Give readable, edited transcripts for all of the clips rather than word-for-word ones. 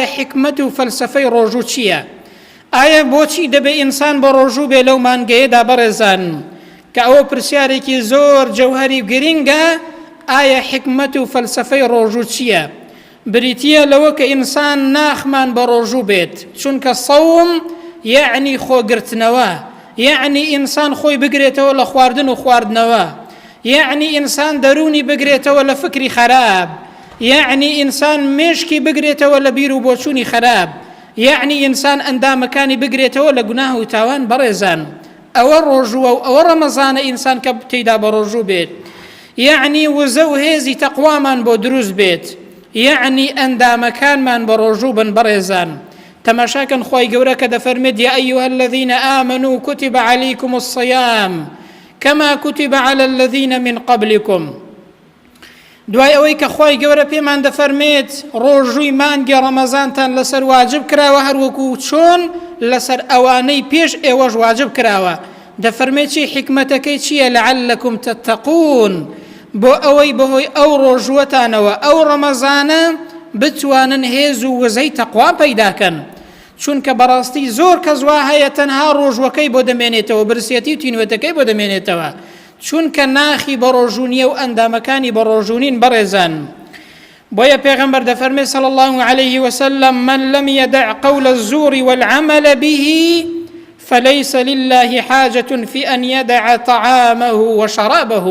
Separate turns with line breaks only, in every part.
ئایا حیکمەت و فەلسەفەی ڕۆژوو چییە؟ ئایا بۆچی دەبێ ئینسان بە ڕۆژوو بێ لەو مانگەیەدا بەڕێزان؟ کە ئەوە پرسیارێکی زۆر جەوهەری و گرینگە، ئایا حیکمەت و فەلسەفەی ڕۆژوو چییە؟ بریتییە لەوە کە ئینسان ناخمان بە ڕۆژوو بێت، چونکە سەوم یەعنی خۆگرتنەوە، یەعنی ئینسان خۆی بگرێتەوە لە خواردن و خواردنەوە، یەعنی ئینسان دەروونی بگرێتەوە لە فکری خەراب، یەعنی ئینسان مێشکی بگرێتەوە لە بیر و بۆچوونی خەراب، یەعنی ئینسان ئەندامەکانی بگرێتەوە لە گوناه و تاوان بەڕێزان ئەوە ڕۆژووە و ئەوە ڕەمەزانە ئینسان کە تێیدا بەڕۆژوو بێت یەعنی وزە و هێزی تەقوامان بۆ دروست بێت یەعنی ئەندامەکانمان بەڕۆژوو بن بەڕێزان تەماشاکەن خوای گەورە کە دەفەرمێت یا أيها الذين آمنوا كتب عليكم الصيام كما كتب على الذين من قبلكم دوای ئەوەی کە خوای گەورە پێمان دەفەرمێت ڕۆژووی مانگی ڕەمەزانتان لەسەر واجب کراوە هەروەکو چۆن لەسەر ئەوانەی پێش ئێوەش واجب کراوە دەفەرمێت چی حیکمەتەکەی چییە لعلکم تتقون بۆ ئەوەی بەهۆی ئەو ڕۆژووەتانەوە ئەو ڕەمەزانە بتوانن هێز و وزەی تەقوا پەیداکەن چونکە بەڕاستی زۆر کەس وا هەیە تەنها ڕۆژوەکەی بۆ دەمێنێتەوە برسێتی و تینوێتەکەی بۆ دەمێنێتەوە چونکە ناخی بەڕۆژوو نیە و ئەندامەکانی بەڕۆژوو نین بەڕێزان بۆیە پێغەمبەر دەفەرمێ صلی الله علیه وسلم من لم يدع قول الزور والعمل به فليس لله حاجة في أن يدع طعامه وشرابه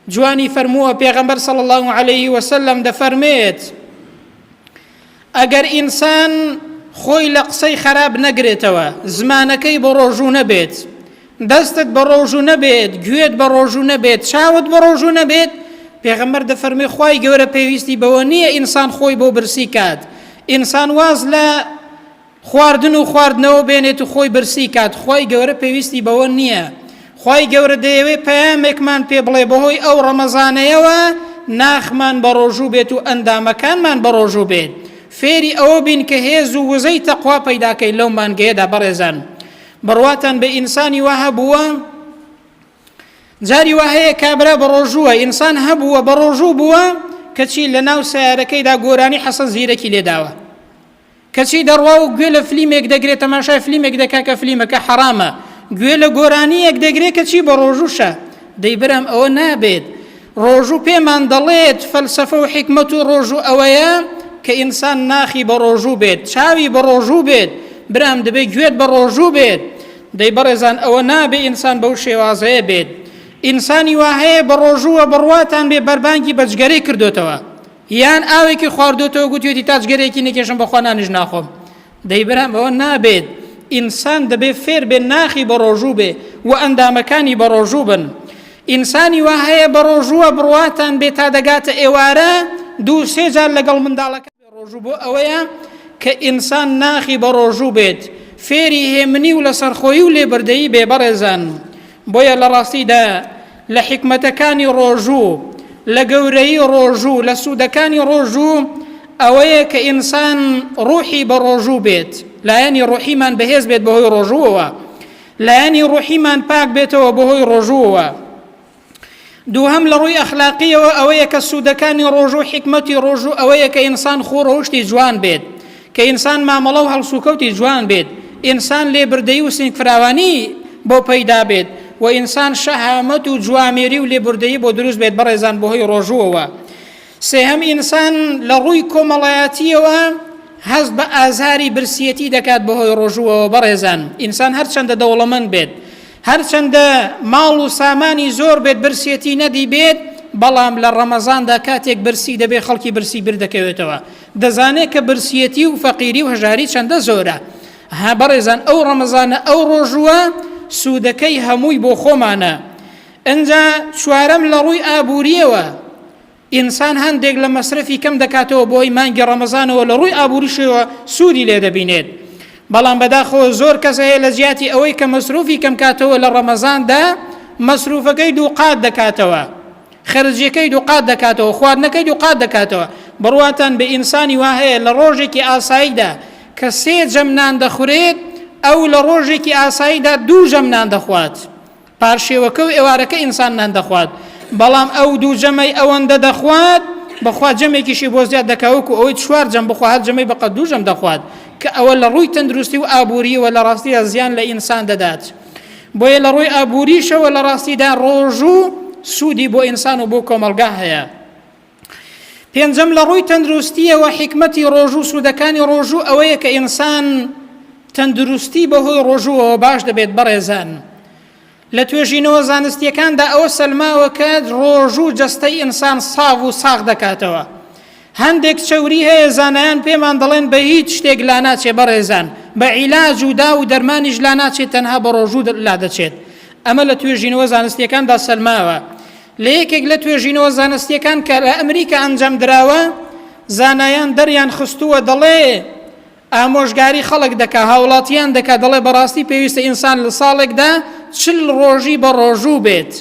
جوانی فەرمووە پێغەمبەر صلی الله علیه وسلم دەفەرمێت ئەگەر ئینسان خۆی لە قسەی خەراپ نەگرێتەوە، زمانەکەی بە ڕۆژوو نەبێت، دەستت بە ڕۆژوو نەبێت، گوێت بە ڕۆژوو نەبێت، چاوت بە ڕۆژوو نەبێت، پێغەمبەر دەفەرمێ خوای گەورە پێویستی بەوە نییە ئینسان خۆی بۆ برسی کات، ئینسان واز لە خواردن و خواردنەوە بێنێت و خۆی برسی کات، خوای گەورە پێویستی بەوە نییە. خوای گەورە دەیەوێ پەیامێکمان پێ بڵێ بەهۆی ئەو ڕەمەزانەیەوە ناخمان بەڕۆژوو بێت و ئەندامەکانمان بەڕۆژوو بێت فێری ئەوە بین کە هێز و وزەی تەقوا پەیداکەین لەو مانگەیەدا بەڕێزان بڕواتان بە ئینسانی وا هەبووە جاری وا هەیە کابرا بەڕۆژووە ئینسان هەبووە بەڕۆژوو بووە کەچی لە ناو سیارەکەیدا گۆرانی حەسەن زیرەکی لێداوە کەچی دەڕوا و گوێ لە فلیمێک دەگرێ تەماشای فلیمێک دەکا کە فلیمەکە حەرامە گوێ لە گۆرانیەک دەگرێ کەچی بە ڕۆژوشە دەی برام ئەوە نابێت ڕۆژوو پێمان دەڵێت فەلسەفە و حیکمەت و ڕۆژوو ئەوەیە کە ئینسان ناخی بە ڕۆژوو بێت چاوی بە ڕۆژوو بێت برام دەبێ گوێت بە ڕۆژوو بێت دەی بەڕێزان ئەوە نابێ ئینسان بەو شێوازەیە بێت ئینسانی وا هەیە بە ڕۆژووە بڕواتان بێ بەربانگی بەجگەرەی کردوتەوە یان ئاوێکی خواردۆتەوە گوتوێتی تا جگەرەیەکی نەکێشم بەخوا نانیش ناخۆم. دەی برام ئەوە نابێت ئینسان دەبێ فێر بێ ناخی بەڕۆژوو بێ و ئەندامەکانی بەڕۆژوو بن. ئینسانی وا هەیە بەڕۆژووە بڕواتان بێ تا دەگاتە ئێوارە دوو سێ جار لەگەڵ منداڵەکە ڕۆژوو بۆ ئەوەیە کە ئینسان ناخی بەڕۆژوو بێت فێری هێمنی و لەسەرخۆیی و لێبردەیی بێ بەڕێزان بۆیە لە ڕاستیدا لە حیکمەتەکانی ڕۆژوو، لە گەورەیی ڕۆژوو، لە سوودەکانی ڕۆژوو ئەوەیە کە ئینسان ڕوحی بە ڕۆژوو بێت، لایەنی ڕوحیمان بەهێز بێت بەهۆی ڕۆژووەوە، لایەنی ڕوحیمان پاک بێتەوە بەهۆی ڕۆژووەوە. دووهەم لە ڕووی ئەخلاقیەوە ئەوەیە کە سوودەکانی ڕۆژوو حیکمەتی ڕۆژوو ئەوەیە کە ئینسان خوو ڕەوشتی جوان بێت، کە ئینسان مامەڵە و هەڵسوکەوتی جوان بێت، ئینسان لێبردەیی و سینگفراوانی بۆ پەیدا بێت و ئینسان شەهامەت و جوامێری و لێبوردەیی بۆ دروست بێت بەڕێزان بەهۆی ڕۆژووەوە. سێهەم ئینسان لە ڕووی کۆمەڵایەتییەوە هەست بە ئازاری برسیەتی دەکات بەهۆی ڕۆژووەوە بەڕێزان ئینسان هەرچەندە دەوڵەمەند بێت هەرچەندە ماڵ و سامانی زۆر بێت برسێتی نەدیبێت، بەڵام لە ڕەمەزاندا کاتێک برسی دەبێت خەڵکی برسی بیر دەکەوێتەوە، دەزانێت کە برسیەتی و فەقیری و هەژاری چەندە زۆرە. ها بەڕێزان ئەو ڕەمەزانە ئەو ڕۆژووە سوودەکەی هەمووی بۆ خۆمانە. ئنجا چوارەم لە ڕووی ئابوورییەوە ئینسان هەندێک لە مەسرەفی کەم دەکاتەوە بۆی مانگی ڕەمەزانەوە لە ڕووی ئابووریشەوە سوودی لێ دەبینێت بەڵام بەداخەوە زۆر کەس هەیە لە جیاتی ئەوەی کە مەسروفی کەم کاتەوە لە ڕەمەزاندا مەسروفەکەی دووقات دەکاتەوە خەرجیەکەی دووقات دەکاتەوە خواردنەکەی دووقات دەکاتەوە بڕواتان بە ئینسانی وا هەیە لە ڕۆژێکی ئاساییدا کە سێ جەم نان دەخورێت ئەو لە ڕۆژێکی ئاساییدا دوو جەم نان دەخوات پارشێوەکە و ئێوارەکە ئینسان نان دەخوات، بەڵام ئەو دوو جەمەی ئەوەندە دەخوات بەخوا جەمێکیشی بۆ زیاد دەکا وەکو ئەوەی چوار جەم بخوا هەر جەمەی بەقەد دوو جەم دەخوات کە ئەوە لە ڕووی تەندروستی و ئابووریەوە لە ڕاستیدا زیان لە ئینسان دەدات بۆیە لە ڕووی ئابووریشەوە لە ڕاستیدا ڕۆژوو سوودی بۆ ئینسان و بۆ کۆمەڵگا هەیە. پێنجەم لە ڕووی تەندروستیەوە حیکمەتی ڕۆژوو سوودەکانی ڕۆژوو ئەوەیە کە ئینسان تەندروستی بەهۆی ڕۆژووەوە باش دەبێت بەڕێزان لە توێژینەوە زانستیەکاندا ئەوە سەلماوە کە ڕۆژوو جەستەی ئینسان ساغ و ساغ دەکاتەوە هەندێک چەوری هەیە زانایان پێمان دەڵێن بە هیچ شتێک لاناچێ بەڕێزان بە عیلاج و دا و دەرمانیش لاناچێت تەنها بە ڕۆژوو لادەچێت ئەمە لە توێژینەوە زانستیەکاندا سەلماوە لە یەکێک لە توێژینەوە زانستیەکان کە لە ئەمریکا ئەنجام دراوە زانایان دەریان خستووە دەڵێ ئامۆژگاری خەڵک دەکا هاوڵاتیان دەکا دەڵێ بەڕاستی پێویستە ئینسان لە ساڵێکدا چل ڕۆژی بە ڕۆژوو بێت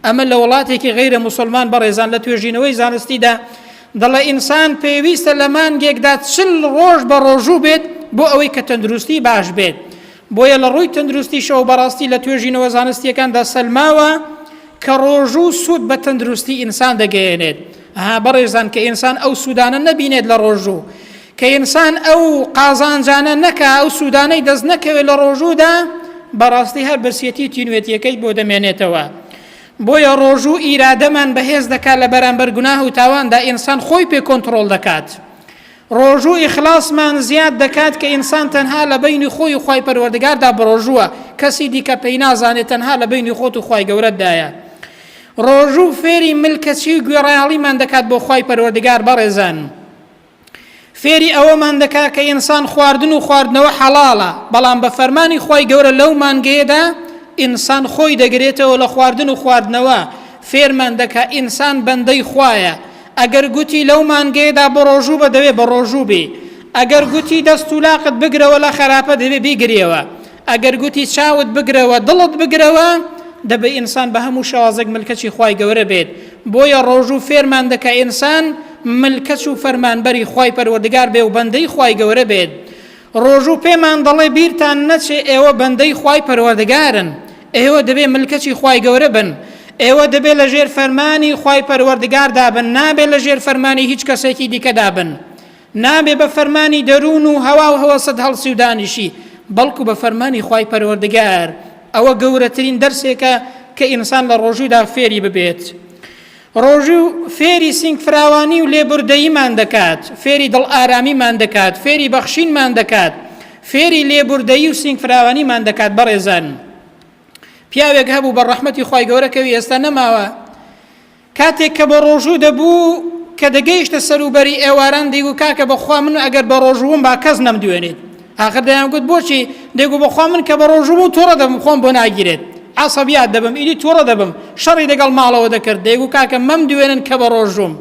ئەمە لە وڵاتێکی غەیرە موسڵمان بەڕێزان لە توێژینەوەی زانستیدا دەڵێ ئینسان پێویستە لە مانگێکدا چل ڕۆژ بە ڕۆژوو بێت بۆ ئەوەی کە تەندروستی باش بێت بۆیە لە ڕووی تەندروستیشەوە بەڕاستی لە توێژینەوە زانستیەکاندا سەلماوە کە ڕۆژوو سوود بە تەندروستی ئینسان دەگەیەنێت ها بەڕێزان کە ئینسان ئەو سوودانە نەبینێت لە ڕۆژوو کە ئینسان ئەو قازانجانە نەکا ئەو سوودانەی دەست نەکەوێت لە ڕۆژوودا بەڕاستی هەر برسێتی و تینوێتیەکەی بۆ دەمێنێتەوە بۆیە ڕۆژوو ئیرادەمان بەهێز دەکات لە بەرامبەر گوناه و تاواندا ئینسان خۆی پێ کۆنتڕۆڵ دەکات ڕۆژوو ئیخلاسمان زیاد دەکات کە ئینسان تەنها لە بەینی خۆی و خوای پەروەردگاردا بەڕۆژووە کەسی دیکە پێی نازانێت تەنها لە بەینی خۆت و خوای گەورەتدایە ڕۆژوو فێری ملکەچی و گوێڕایەڵیمان دەکات بۆ خوای پەروەردگار بەڕێزان فێری ئەوەمان دەکات کە ئینسان خواردن و خواردنەوە حەڵاڵە بەڵام بە فەرمانی خوای گەورە لەو مانگەیەدا ئینسان خۆی دەگرێتەوە لە خواردن و خواردنەوە فێرمان دەکا ئینسان بەندەی خوایە ئەگەر گوتی لەو مانگەیەدا بەڕۆژوو بە دەبێ بەڕۆژوو بی ئەگەر گوتی دەست و لاقت بگرەوە لە خەراپە دەبێ بیگریەوە ئەگەر گوتی چاوت بگرەوە دڵت بگرەوە دەبێ ئینسان بە هەموو شێوازێک ملکەچی خوای گەورە بێت بۆیە ڕۆژوو فێرمان دەکا ئینسان ملکەچ و فەرمانبەری خوای پەروەردگار بێ و بەندەی خوای گەورە بێت ڕۆژوو پێمان دەڵێ بیرتان نەچێ ئێوە بەندەی خوای پەروەردگارن ئێوە دەبێ ملکەچی خوای گەورە بن ئێوە دەبێ لە ژێر فەرمانی خوای پەروەردگاردا بن نابێ لە ژێر فەرمانی هیچ کەسێکی دیکەدا بن نابێ بە فەرمانی دەروون و هەوا و هەوەست هەڵسی و دانیشی بەڵکو بە فەرمانی خوای پەروەردگار ئەوە گەورەترین دەرسێکە کە ئینسان لە ڕۆژوودا فێری ببێت ڕۆژوو فێری سینگ فراوانی و لێبوردەییمان دەکات، فێری دڵ ئارامیمان دەکات، فێری بەخشینمان دەکات، فێری لێبوردەیی و سینگ فراوانیمان دەکات بەڕێزان. پیاوێک هەبوو بە ڕەحمەتی خوای گەورە کەوی ئێستا نەماوە کاتێک کە بە ڕۆژوو دەبوو کە دەگەیشتە سەروبەری ئێواران دەیگو کاکە بەخوا من ئەگەر بە ڕۆژووم با کەس نەمدوێنێت ئاخر دەیانگوت بۆچی؟ دەیگوت بەخوا من کە بەڕۆژوو بووم توڕە دەبم خۆم بۆ ناگیرێت عەسەبیات دەبم ئیدی توڕە دەبم شەڕی دەگەڵ ماڵەوە دەکرد دەیگوت کاکە مەمدوێنن کە بەڕۆژووم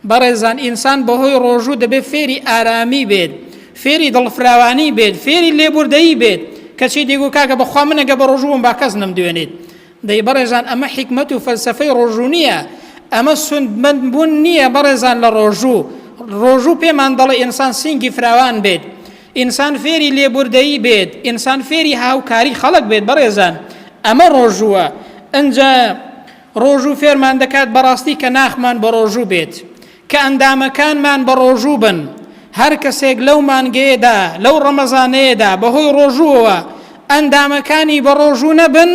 بەڕێزان ئینسان بەهۆی ڕۆژوو دەبێت فێری ئارامی بێت فێری دڵفراوانی بێت فێری لێبوردەیی بێت کەچی دەیگوت کاکە بەخوا من ئەگە بەڕۆژوو بووم با کەس نەمدوێنێت دەی بەڕێزان ئەمە حیکمەت و فەلسەفەی ڕۆژوو نییە، ئەمە سوندمەند بوون نییە بەڕێزان لە ڕۆژوو، ڕۆژوو پێمان دەڵێ ئینسان سینگی فراوان بێت، ئینسان فێری لێبوردەیی بێت، ئینسان فێری هاوکاری خەڵک بێت بەڕێزان ئەمە ڕۆژووە، ئنجا ڕۆژوو فێرمان دەکات بەڕاستی کە ناخمان بەڕۆژوو بێت. کە ئەندامەکانمان بەڕۆژوو بن، هەر کەسێک لەو مانگەیەدا، لەو ڕەمەزانەیەدا بەهۆی ڕۆژووەوە ئەندامەکانی بەڕۆژوو نەبن،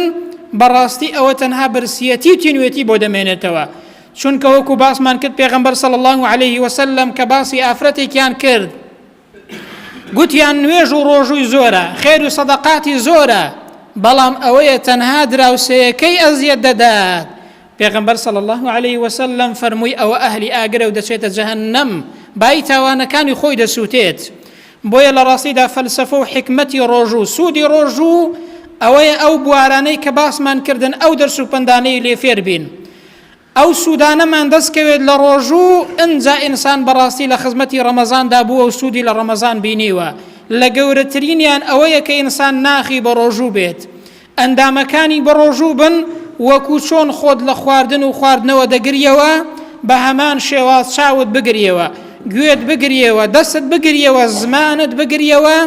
بەڕاستی ئەوە تەنها برسیەتی و تینوێتی بۆ دەمێنێتەوە، چونکە وەکو باسمان کرد پێغەمبەر صلی اللە علیه وسلم کە باسی ئافرەتێکیان کرد، گوتیان نوێژ و ڕۆژووی زۆرە، خێر و سەدەقاتی زۆرە، بەڵام ئەوەیە تەنها دراوسێیەکەی ئەزیەت دەدات. پێغەمبەر صلی اللە علیه وسلم فەرمووی ئەوە ئەهلی ئاگرە و دەچێتە جەهەنەم، بای تاوانەکانی خۆی دەسووتێت. بۆیە لە ڕاستیدا فەلسەفە و حیکمەتی ڕۆژوو، سوودی ڕۆژوو ئەوەیە ئەو بوارانەی کە باسمان کردن ئەو دەرس و پەندانەی لێ فێر بین. ئەو سوودانەمان دەست کەوێت لە ڕۆژوو ئنجا ئینسان بەڕاستی لە خزمەتی ڕەمەزاندا بووە و سوودی لە ڕەمەزان بینیوە لە گەورەترینیان ئەوەیە کە ئینسان ناخی بەڕۆژوو بێت ئەندامەکانی بەڕۆژوو بن وەکو چۆن خۆت لە خواردن و خواردنەوە دەگریەوە بە هەمان شێواز چاوت بگریەوە گوێت بگریەوە دەستت بگریەوە زمانت بگریەوە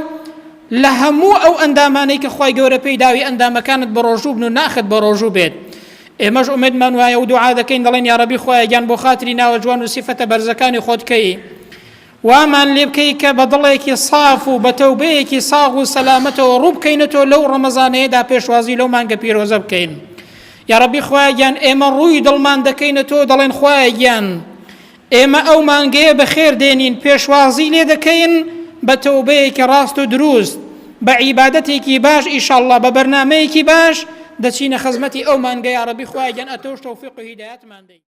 لە هەموو ئەو ئەندامانەی کە خوای گەورە پێی داوی ئەندامەکانت بەڕۆژوو بن و ناخت بەڕۆژوو بێت. ئێمەش ئومێدمان وایە و دوعا دەکەین دەڵێن یاڕەبی خوایە گیان بۆ خاتری ناوە جوان و سیفەتە بەرزەکانی خۆت کەی وامان لێ بکەی کە بە دڵێکی ساف و بە تەوبەیەکی ساغ و سەلامەتەوە ڕوو بکەینە تۆ لەو ڕەمەزانەیەدا پێشوازی لەو مانگە پیرۆزە بکەین یاڕەبی خوایە گیان ئێمە ڕووی دڵمان دەکەینە تۆ دەڵێن خوایە گیان ئێمە ئەو مانگەیە بەخێر دێنین پێشوازی لێ دەکەین بە تەوبەیەکی ڕاست و دروست بە عیبادەتێکی باش ئیشەڵڵا بە بەرنامەیەکی باش دەچینە خزمەتی ئەو مانگە یاڕەبی خوایە گیان ئەتۆش تەوفیق و هیدایەتمان دەی.